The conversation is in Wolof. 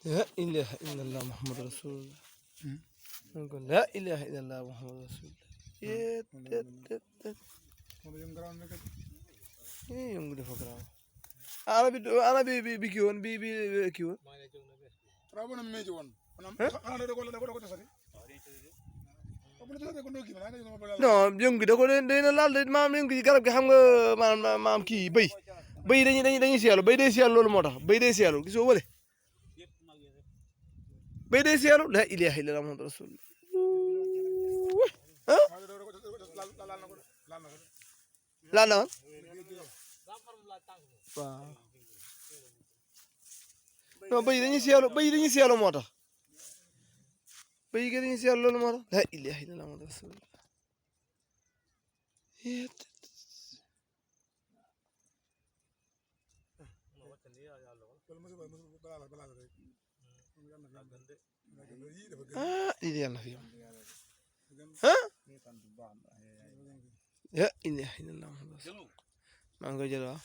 لا إله إلا الله محمد رسول الله. نقول لا إله إلا الله محمد رسول الله. يوم قد فكرة. أنا بكيون بكيون. رابنا ميجون. أنا ده كده سري. non yëngu gi da ko dina laal de maam yëngu gi garab gi xam nga maam kii béy dañuy seelu béy day seelu loolu moo tax béy day seelu gisoo wële béy day seelu la ilaha illallah muhammad rasulullah ah laal na waaw non béy dañuy seelu moo tax béy gi dañuy seelu loolu moo tax la ilaha illallah muhammad rasulullah lii yàlla fi ya ilaha illallah maa ngi koy jël waaw